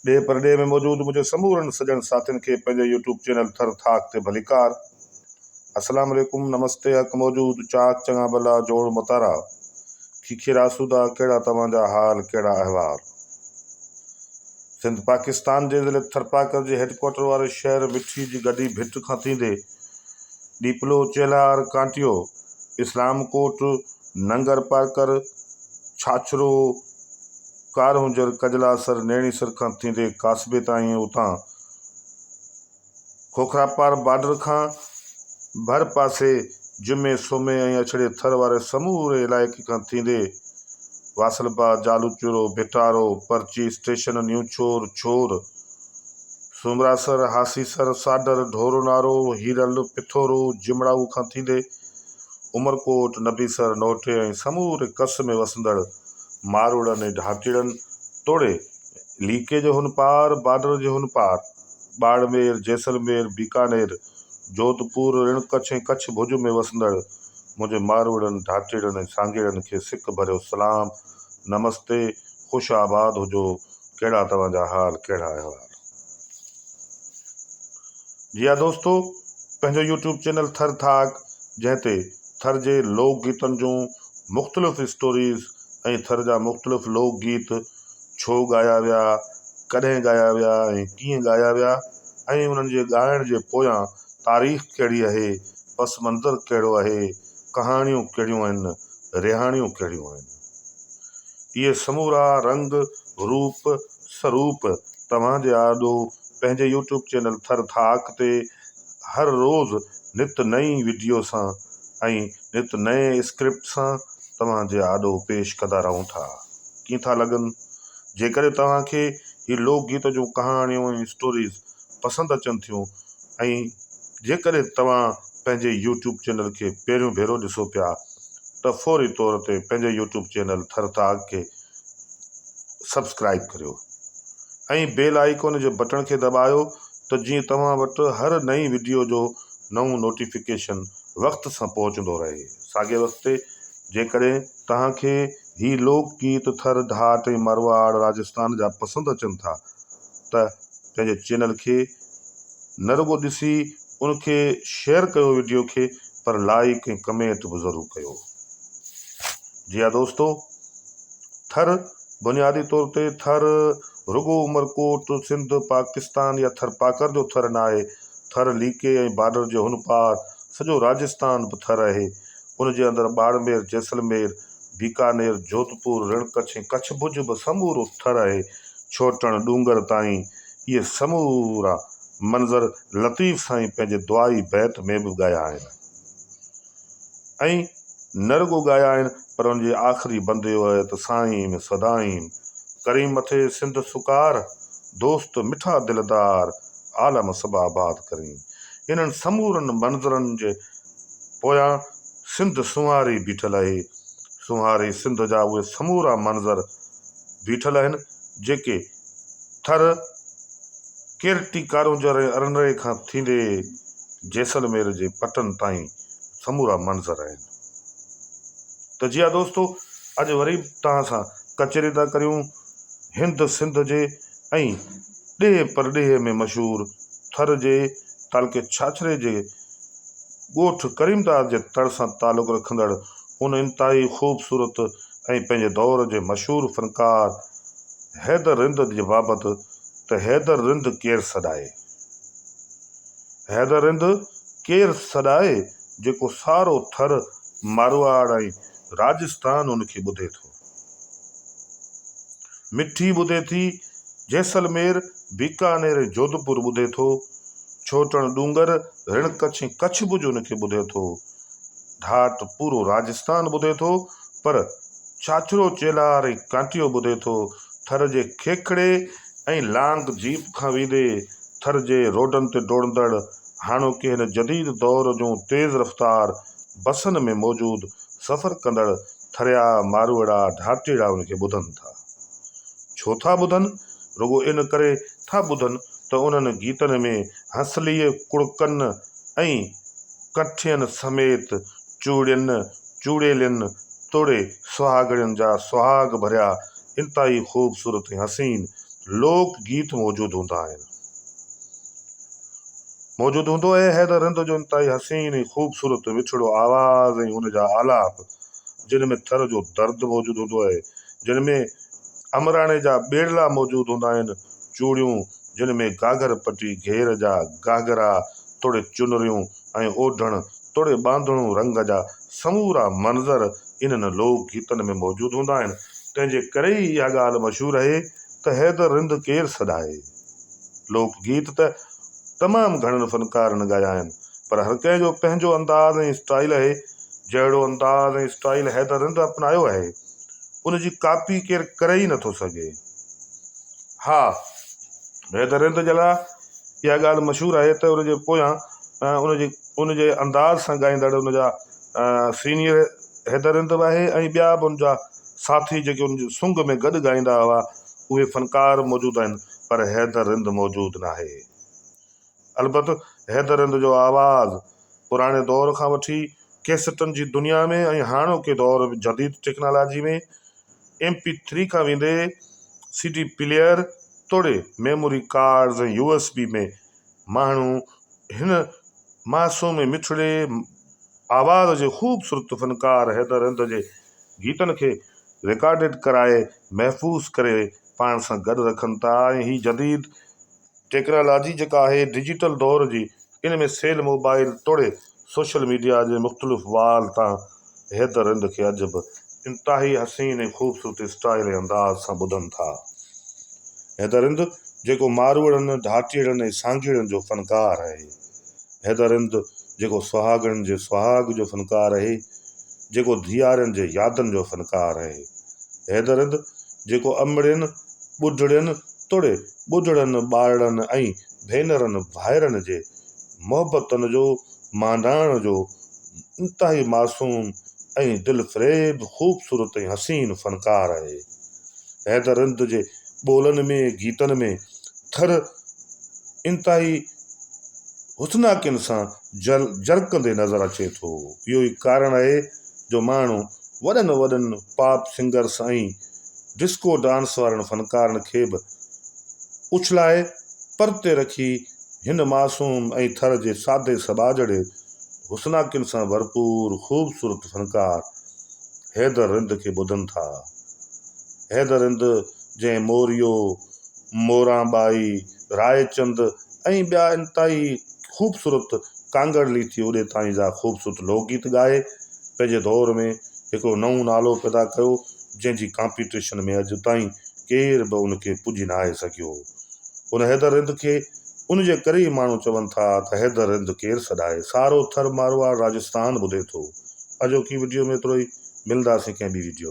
ڏيهه پرڏيهه ۾ موجود منهنجي سمورن سڄڻ ساٿين کي پنهنجي يوٽيوب چينل ٿر ٿاڪ تي ڀليڪار. السلام عليڪم نمستي حق موجود چاڪ چڱا ڀلا جوڙ متارا کيکير آسودا ڪهڙا توهان جا حال ڪهڙا احوال. سنڌ پاڪستان جي ضلعي ٿرپاڪر جي هيڊ ڪوارٽر واري شهر مٺي جي گڍي ڀٽ کان ٿيندي ڏيپلو چيلهار ڪانٽيو اسلام ڪوٽ ننگر پارڪر ڇاڇرو ڪارونجهر، ڪجلاسر، نيڻيسر کان ٿيندي ڪاسبي تائين ۽ اتان کوکراپار بارڊر کان ڀر پاسي جمعي، سومي ۽ اڇڙي ٿر واري سموري علائقي کان ٿيندي واصلبا، جالوچورو، ڀٽارو، پرچي اسٽيشن، نيوڇور، ڇور، سومراسر، هاسيسر، ساڍر، ڍورونارو، هيرل، پٿورو، جمڙائو کان ٿيندي عمرڪوٽ، نبيسر، نوهٽي ۽ سموري ڪس ۾ وسندڙ ماروئڙن ۽ ڍاٽيڙن توڙي ليڪي جي هن پار، بارڊر جي هن پار، ٻاڙمير، جيسلمير، بيڪانير، جوڌپور، رڻ ڪڇ ۽ ڪڇ ڀڄ ۾ وسندڙ منهنجي ماروئڙن، ڍاٽيڙن ۽ سانگيئڙن کي سڪ ڀريو سلام، نمستي، خوش آباد هجو، ڪهڙا توهان جا حال، ڪهڙا احوال. جي ها دوستو پنهنجو يوٽيوب چينل ٿر ٿاڪ جنهن تي ٿر جي لوڪ گيتن جون مختلف اسٽوريز ۽ ٿر جا مختلف لوڪ گيت ڇو ڳايا ويا ڪڏهن ڳايا ويا ۽ ڪيئن ڳايا ويا ۽ انهن جي ڳائڻ جي پويان تاريخ ڪهڙي اهي پس منظر ڪهڙو اهي ڪهاڻيون ڪهڙيون آهن رهاڻيون ڪهڙيون آهن اهي سمورا رنگ روپ سروپ توهان جي آڏو پنهنجي يوٽيوب چينل ٿر ٿاڪ تي هر روز نت نئين وڊيو سان ۽ نت نئين اسڪرپٽ سان توهان جي آڏو پيش ڪندا رهون ٿا. ڪيئن ٿا لڳن؟ جيڪڏهن توهان کي هي لوڪ گيت جون ڪهاڻيون ۽ اسٽوريز پسند اچن ٿيون ۽ جيڪڏهن توهان پنهنجي يوٽيوب چينل کي پهريون ڀيرو ڏسو پيا ته فوري طور تي پنهنجي يوٽيوب چينل ٿر ٿاڪ کي سبسڪرائيب ڪريو ۽ بيل آئيڪون جي بٽڻ کي دٻايو ته جيئن توهان وٽ هر نئين وڊيو جو نئون نوٽيفڪيشن وقت سان پهچندو رهي. ساڳئي وقت تي جيڪڏهن توهان کي هي لوڪ گيت ٿر، ڍاٽ ۽ مارواڙ، راجستان جا پسند اچن ٿا ته پنهنجي چينل کي نه رڳو ڏسي ان کي شيئر ڪيو وڊيو کي پر لائيڪ ۽ ڪمينٽ به ضرور ڪيو. جي ها دوستو ٿر بنيادي طور تي ٿر رڳو عمرڪوٽ، سنڌ، پاڪستان يا ٿرپاڪر جو ٿر ناهي، ٿر ليڪي ۽ بارڊر جي هن پار سڄو راجستان به ٿر اهي. ان جي اندر ٻاڙمير، جيسلمير، بيڪانير، جوڌپور، رڻ ڪڇ ۽ ڪڇ ڀڄ به سمورو ٿر اهي. ڇوٽڻ، ڏونگر تائين اهي سمورا منظر لطيف سائين پنهنجي دعائي بيت ۾ به ڳايا آهن. ۽ نه رڳو ڳايا آهن پر ان جي آخري بند اهو آهي ته سائين سدائين ڪرين مٿي سنڌ سڪار، دوست مٺا دلدار، عالم سڀ آباد ڪرين. انهن سمورن منظرن جي پويان سنڌ سونهاري بيٺل اهي. سونهاري سنڌ جا اهي سمورا منظر بيٺل آهن جيڪي ٿر، ڪيرٽي ڪارونجهر ۽ ارنري کان ٿيندي جيسلمير جي پٽن تائين سمورا منظر آهن. ته جي ها دوستو اڄ وري به توهان سان ڪچهري ٿا ڪريون هند سنڌ جي ۽ ڏيهه پرڏيهه ۾ مشهور ٿر جي تعلقي ڇاڇري جي ڳوٺ ڪريمداد جي تڙ سان تعلق رکندڙ ان انتهائي خوبصورت ۽ پنهنجي دور جي مشهور فنڪار حيدر رند جي بابت ته حيدر رند ڪير سڏائي؟ حيدر رند ڪير سڏائي جيڪو سارو ٿر، مارواڙ ۽ راجستان ان کي ٻڌي ٿو. مٺي ٻڌي ٿي، جيسلمير، بيڪانير ۽ جوڌپور ٻڌي ٿو، ڇوٽڻ ڏونگر، رڻ ڪڇ ۽ ڪڇ ڀڄ ان کي ٻڌي ٿو. ڍاٽ پورو راجستان ٻڌي ٿو پر ڇاڇرو چيلهار ۽ ڪانٽيو ٻڌي ٿو. ٿر جي کيکڙي ۽ لانگ جيپ کان ويندي ٿر جي روڊن تي ڊوڙندڙ هاڻوڪي هن جديد دور جون تيز رفتار بسن ۾ موجود سفر ڪندڙ ٿريا، ماروئڙا، ڍاٽيڙا ان کي ٻڌن ٿا. ڇو ٿا ٻڌن؟ رڳو ان ڪري ٿا ٻڌن ته انهن گيتن ۾ هنسليء ڪڙڪن ۽ ڪٺين سميت چوڙين، چوڙيلين توڙي سهاڳڻين جا سهاڳ ڀريا انتهائي خوبصورت ۽ حسين لوڪ گيت موجود هوندا آهن. موجود هوندو آهي حيدر رند جو انتهائي حسين ۽ خوبصورت مٺڙو آواز ۽ ان جا آلاپ جن ۾ ٿر جو درد موجود هوندو آهي جن ۾ امراڻي جا ٻيڙلا موجود هوندا آهن چوڙيون جن ۾ گاگهر پٽي گهير جا گاگهرا توڙي چنريون ۽ اوڍڻ توڙي ٻانڌڻو رنگ جا سمورا منظر انهن لوڪ گيتن ۾ موجود هوندا آهن تنهن جي ڪري ئي اها ڳالهه مشهور آهي ته حيدر رند ڪير سڏائي. لوڪ گيت ته تمام گهڻن فنڪارن ڳايا آهن پر هر ڪنهن جو پنهنجو انداز ۽ اسٽائيل آهي. جهڙو انداز ۽ اسٽائيل حيدر رند اپنايو آهي ان جي ڪاپي ڪير ڪري ئي نٿو سگهي. ها حيدر رند جي لاء اها ڳالهه مشهور آهي ته ان جي پويان ان جي ان جي انداز سان ڳائيندڙ ان جا سينيئر حيدر رند به آهي ۽ ٻيا به ان جا ساٿي جيڪي ان جي سنگ ۾ گڏ ڳائيندا هئا اهي فنڪار موجود آهن پر حيدر رند موجود ناهي. البت حيدر رند جو آواز پراڻي دور کان وٺي ڪيسٽن جي دنيا ۾ ۽ هاڻوڪي دور جديد ٽيڪنالاجي ۾ ايم پي ٿري کان ويندي سي ڊي پليئر توڙي memory cards ۽ U S B ۾ ماڻهو هن معصوم ۽ مٺڙي آواز جي خوبصورت فنڪار حيدر رند جي گيتن کي رڪارڊيڊ ڪرائي محفوظ ڪري پاڻ سان گڏ رکن ٿا ۽ هي جديد ٽيڪنالاجي جيڪا آهي ڊجيٽل دور جي ان ۾ سيل موبائل توڙي سوشل ميڊيا جي مختلف وال تان حيدر رند کي اڄ به انتهائي حسين ۽ خوبصورت اسٽائيل ۽ انداز سان ٻڌن ٿا. حيدر رند جيڪو ماروئڙن، ڍاٽيئڙن ۽ سانگيئڙن جو فنڪار آهي. حيدر رند جيڪو سهاڳڻين جي سهاڳ جو فنڪار آهي، جيڪو ڌيئارين جي يادن جو فنڪار آهي. حيدر رند جيڪو امڙين، ٻڍڙين توڙي ٻڍڙن ٻارڙن ۽ ڀينرن ڀائرن جي محبتن جو مانڊاڻ جو انتهائي معصوم ۽ دلفريب خوبصورت ۽ حسين فنڪار آهي. حيدر رند جي ٻولن ۾ گيتن ۾ ٿر انتهائي حسناڪين سان جرڪندي نظر اچي ٿو. اهو ئي ڪارڻ آهي جو ماڻهو وڏن وڏن پاپ سنگرس ۽ ڊسڪو ڊانس وارن فنڪارن کي به اڇلائي پرتي رکي هن معصوم ۽ ٿر جي سادي سٻاجهڙي حسناڪين سان ڀرپور خوبصورت فنڪار حيدر رند کي ٻڌن ٿا. حيدر رند جنهن موريو، موران ٻائي، رائچند ۽ ٻيا انتهائي خوبصورت ڪانگڙ ليٿي اوڏي تائين جا خوبصورت لوڪ گيت ڳائي پنهنجي دور ۾ هڪڙو نئون نالو پيدا ڪيو جنهن جي ڪامپيٽيشن ۾ اڄ تائين ڪير به ان کي پڄي ناهي سگهيو. ان حيدر رند کي ان جي ڪري ئي ماڻهو چون ٿا ته حيدر رند ڪير سڏائي سارو ٿر مارواڙ راجستان ٻڌي ٿو. اڄوڪي وڊيو ۾ ايترو ئي ملنداسين ڪنهن ٻي وڊيو ۾.